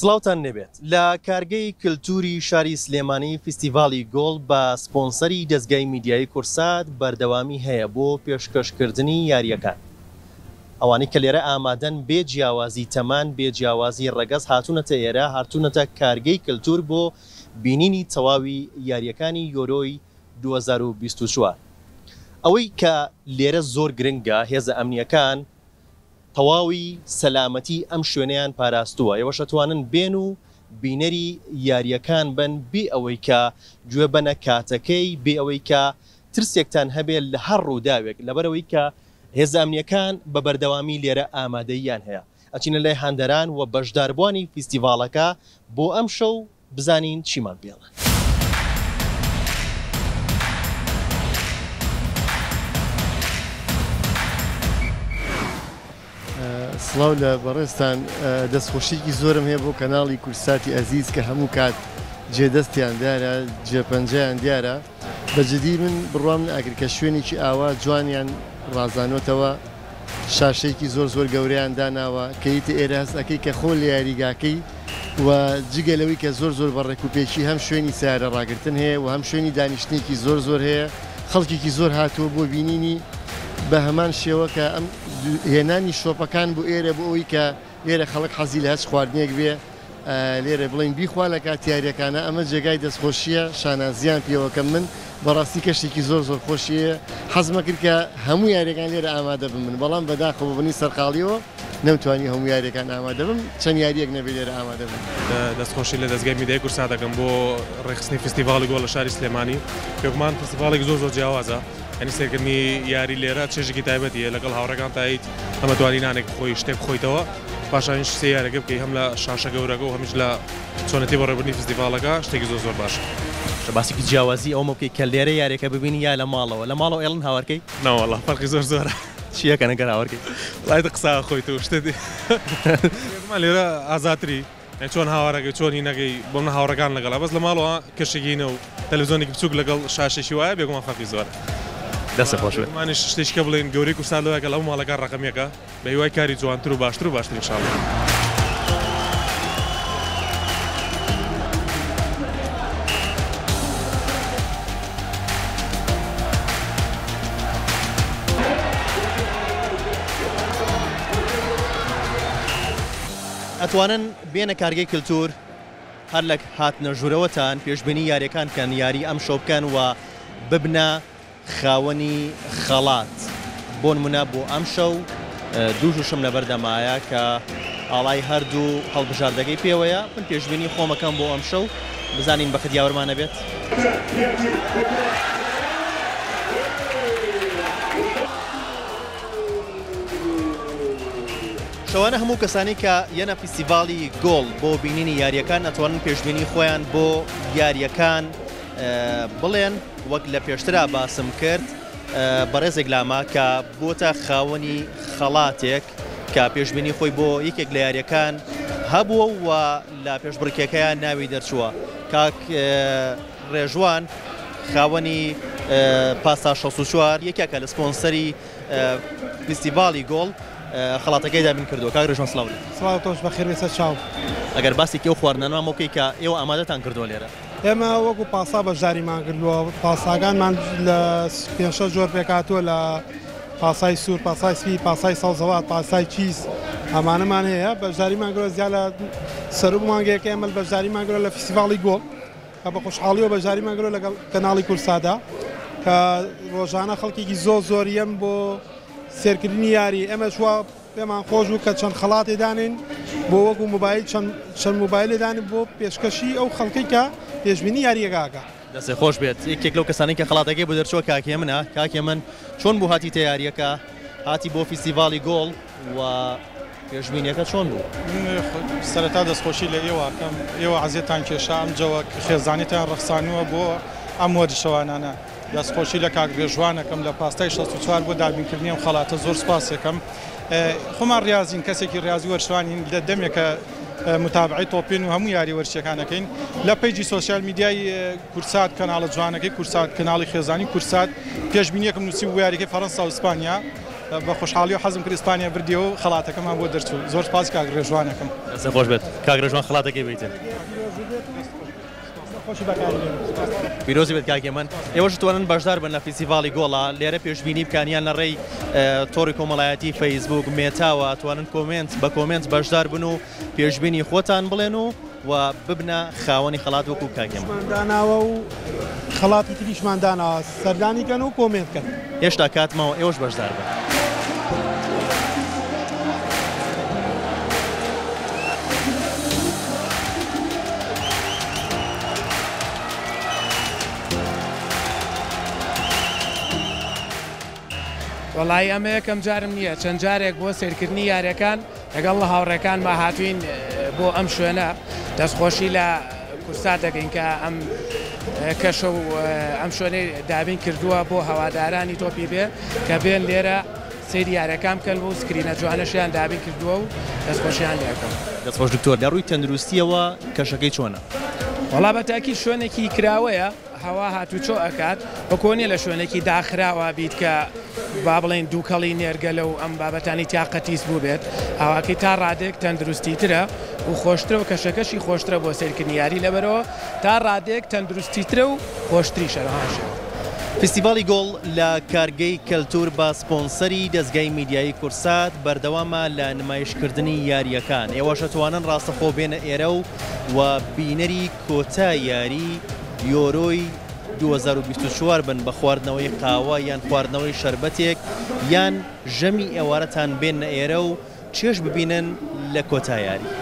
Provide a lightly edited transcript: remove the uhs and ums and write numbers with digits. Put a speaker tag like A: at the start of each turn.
A: سڵاوتان لێبێت. لە کارگەی کلتوری شاری سلێمانی فیستیڤاڵی گۆڵ بە سپۆنسەری دەزگای میدیایی کورسات بەردەوامی هەیە بۆ پێشکەشکردنی یارییەکان. ئەوانەی کە لێرە ئامادەن بێ جیاوازی تەمەن، بێ جیاوازی ڕەگەز هاتوونەتە ئێرە، هاتوونەتە کارگەی کلتور بۆ بینینی تەواوی یارییەکانی یۆرۆی 2024. ئەوەی کە لێرە زۆر گرنگە هێزە ئەمنییەکان تەواوی سەلامەتی ئەم شوێنەیان پاراستووە، ئێوەش ئەتوانن بێن و بینەری یارییەکان بن بێ ئەوەی کە گوێ بەنە کاتەکەی، بێ ئەوەی کە ترسێکتان هەبێ لە هەر ڕووداوێک، لەبەرئەوەی کە هێزە ئەمنییەکان بە بەردەوامی لێرە ئامادەییان هەیە. ئەچینە لای هاندەران و بەشداربووانی فیستیڤاڵەکە بۆ ئەمشەو بزانین چیمان پێڵێن.
B: سڵاو لە بەڕێزتان دەستخۆشیەکی زۆرم هەیە بۆ کەناڵی کوردساتی ئەزیز کە هەموو کات جێ دەستیان دیارە جێ پەنجەیان دیارە بە جدی من بڕوام نەئەکرد کە شوێنێکی ئاوا جوانیان ڕازانۆتەوە شاشەیەکی زۆر زۆر گەورەیان داناوە کە یتە ئێرە هەست ئەکەی کە خۆ لە یاریگاکەی و جگە لەوەی کە زۆر زۆر بە ڕێکوپێکی هەم شوێنی سەیارە ڕاگرتن هەیە و هەم شوێنی دانیشتنێکی زۆر زۆر هەیە خەڵکێکی زۆر هاتووە بۆ بینینی بە هەمان شێوە کە ئەم هێنانی شۆپەکان بۆ ئێرە بۆ ئەوەی کە لێرە خەڵک حەزی لە هەچ خواردنێک بێ لێرە بڵێین بیخوا لە کاتی یاریەکانا ئەمە جێگای دەستخۆشیە شانازیان پێوەکەم من بەڕاستی کەشێکی زۆر زۆر خۆشیە حەزمەکرد کە هەموو یاریەکان لێرە ئامادە بم من بەڵام بەداخەوە بەبنی سەرقاڵیەوە نەمتوانی هەموو یاریەکان ئامادە بم چەند یاریەک نەبێ لێرە ئامادە بم.
C: دەستخۆشی لە دەزگای میدیای کوردسات دەکەم بۆ ڕێکخستنی فیستیڤاڵی گۆڵ لە شاری سلێمانی بێگومان فیستیڤاڵێکی زۆر زۆر جیاوازە یانی سەیرکردنی یاری لێرە چێژێکی تایبەتی هەیە لەگەڵ هاوڕێکان تایت هەمە توانی نانێک بخۆی شتێک بخۆیتەوە پاشانیش سێ یاریەکە بکەی هەم لە شاشە گەورەکە و هەمیش لە چۆنێتی بەڕێوەبردنی فیستیڤاڵەکە شتێکی زۆر زۆر باشە.
A: باشە باسێکی جیاوازی ئەوەمە بکەی کە لێرە یاریەکە ببینی یا لە ماڵەوە لە ماڵەوە ئێڵن هاوارکەی؟
C: نەوەڵا فەرقی زۆر زۆرە.
A: چی ئەکەن ئەگەر هاوارکەی؟
C: وەڵا ئیتر قسە ئەخۆیت و شتت بێگومان لێرە ئازاتری یانی چۆن هاوارەکەی چۆن هینەکەی بۆ من هاوڕێکان لەگەڵا بەس لە ماڵەوە کەشێکی هینە و تەلەفزیۆنێکی بچووک لەگەڵ شاشێکی وایە بێگومان فەرقی زۆرە.
A: دەستت خۆش بێت.
C: بێگومانیش شتێکی کە بڵێین گەورەی کوردستان لەوەیە کە لە هەموو ماڵەکان ڕەقەم یەکە. بە هیوای کاری جوانتر و باشتر و باشتر ان شاء اللە.
A: ئەتوانن بێنە کارگەی کلتور هەر لە هاتنە ژوورەوەتان پێشبینی یاریەکان بکەن یاری ئەمشەو بکەن و ببنە خاوەنی خەڵات، بۆنمونە بۆ ئەمشەو دوو ژوشم لەبەردەمایە کە ئاڵای هەردوو هەڵبژاردەکەی پێوەیە، من پێشبینی خۆمەکەم بۆ ئەمشەو بزانین بەخت یاوەرمان ئەبێت. شەوانە هەموو کەسانی کە یەنە فیستیڤاڵی گۆڵ بۆ بینینی یارییەکان ئەتوانن پێشبینی خۆیان بۆ یارییەکان بڵێن. وەک لە پێشترا باسم کرد بەڕێزێک لامە کە بۆتە خاوەنی خەڵاتێک کە پێشبینی خۆی بۆ یەکێک لە یاریەکان هەبووە و لە پێشبڕکێکەیان ناوی دەرچووە کاک ڕێژوان خاوەنی پاستا 64 یەکێکە لە سپۆنسەری فیستیڤاڵی گۆڵ خەڵاتەکەی دابین کردووە کاک ڕێژوان سڵاو لێت.
D: سڵاو تۆش بەخێر بێی سەر چاو.
A: ئەگەر باسێکی ئەو خواردنانەمان بۆ بکەی کە ئێوە ئامادەتان کردووە لێرە.
D: ئێمە وەکو پاسا بەشداریمان کردووە، پاساکانمان لە پێنج شەش جۆر پێکهاتووە لە پاسای سوور، پاسای سپی، پاسای سەوزەوات، پاسای چیز ئەمانەمان هەیە بەشداریمان کردووە زیاد لە سەروو مانگێکە ئێمە بەشداریمان کردووە لە فیستیڤاڵی گۆڵ کە بە خۆشحاڵیەوە بەشداریمان کردووە لەگەڵ کەناڵی کورسادا کە ڕۆژانە خەڵکێکی زۆر زۆریەن بۆ سێرکردنی یاری ئێمەش وا پێمان خۆش بوو کە چەند خەڵاتێ دانێین بۆ وەکو مۆبایل چەند چەند مۆبایلێ دانێین بۆ پێشکەشی ئەو خەڵکەی کە پێشبینی یارییەکە ئەکا.
A: دەستت خۆش بێت یەکێک لەو کەسانەی کە خەڵاتەکەی بۆ دەرچووە کاک هێمنە کاک هێمن چۆن بوو هاتیتە یارییەکە هاتی بۆ فیستیڤاڵی گۆڵ و پێشبینیەکە چۆن بوو؟
E: من سەرەتا دەستخۆشی لە ئێوە ئەکەم ئێوە عەزێتان کێشا ئەم جەوە خێزانیتان ڕەخسانووە بۆ ئەم وەرزشەوانانە دەست خۆشی لە کاک رێژوان ئەکەم لە پاستای 64 بۆ دابینکردنی ئەم خەڵاتە زۆر سوپاسێکەم خۆمان ڕیازین کەسێکی ڕیازی وەرشوانین لە دەمێکە متابعەی تۆپێن و هەموو یاری وەرشەکان ئەکەین لە page ی social media ی کورسات کەناڵە جوانەکەی کورسات کەناڵی خێزانی کورسات پێشبینیەکم نووسی بۆ یاریەکەی فەرەنسا و ئیسپانیا. بە خۆشحاڵی و حەزم کرد ئیسپانیا بردیەوە و خەڵاتەکەمان بۆ دەرچوو. زۆر سوپاسی کاک ڕێژوان ئەکەم.
A: دەستت خۆش بێت کاک ڕێژوان خەڵاتەکەی بیتن. پیرۆزی بێت کاک هێمن. ئێوەش توانن بەشدار بن لە فیستیڤاڵی گۆڵا لێرە پێشبینی بکەن یان لە ڕێی تۆڕی کۆمەڵایەتی فەیسبوک مێتاوە توانن کۆمێنت بە کۆمێنت بەشدار بن و پێشبینی خۆتان بڵێن و و ببنە خاوەنی خەڵات وەکو کاک هێمن.
D: داناوە و خەڵاتی تریشمان داناوە سەردانی کەن و کۆمێنت کەن.
A: هێشتا کات ماوە ئێوەش بەشدار بن.
F: وەڵایی ئەمە یەکەم جارم نییە چەند جارێک بۆ سەیرکردنی یاریەکان لەگەڵ هاوڕێکانما هاتوین بۆ ئەم شوێنە دەستخۆشی لە کورسات دەکەین کە ئەم کەشە و ئەم شوێنەی دابین کردووە بۆ هەوادارانی تۆپی بێ کە بێن لێرە سەیری یاریەکان بکەن و سکرینە جوانەشیان دابین کردووە و دەستخۆشیان لێکەم.
A: دەستخۆش دکتۆر لە ڕووی تەندروستیەوە کەشەکەی چۆنە؟
F: وەڵا بە تاکید شوێنێکی کراوەیە هەوا هاتوچۆ ئەکات وەکۆ نیە لە شوێنێکی داخراوا بیت کە با بڵێین دووکەڵی نێرگەلە و ئەم بابەتانی تیا قەتیس بووبێت هەواکەی تا ڕادەیەک تەندروستیترە و خۆشترە و کەشەکەشی خۆشترە بۆ سەیرکردنی یاری لەبەرەوە تا ڕادەیەک تەندروستیترە و خۆشتریشە لە هەمان شێوە.
A: فیستیڤاڵی گۆڵ لە کارگەی کەلتور بە سپۆنسەری دەزگای میدیایی کورسات بەردەوامە لە نمایشکردنی یارییەکان، ئێوەش ئەتوانن ڕاستەخۆ بێنە ئێرە و و بینەری کۆتا یاری یۆرۆی 2024 بن بە خواردنەوەی قاوە یان خواردنەوەی شەربەتێک یان ژەمی ئێوارەتان بێننە ئێرە و چێژ ببینن لە کۆتا یاری.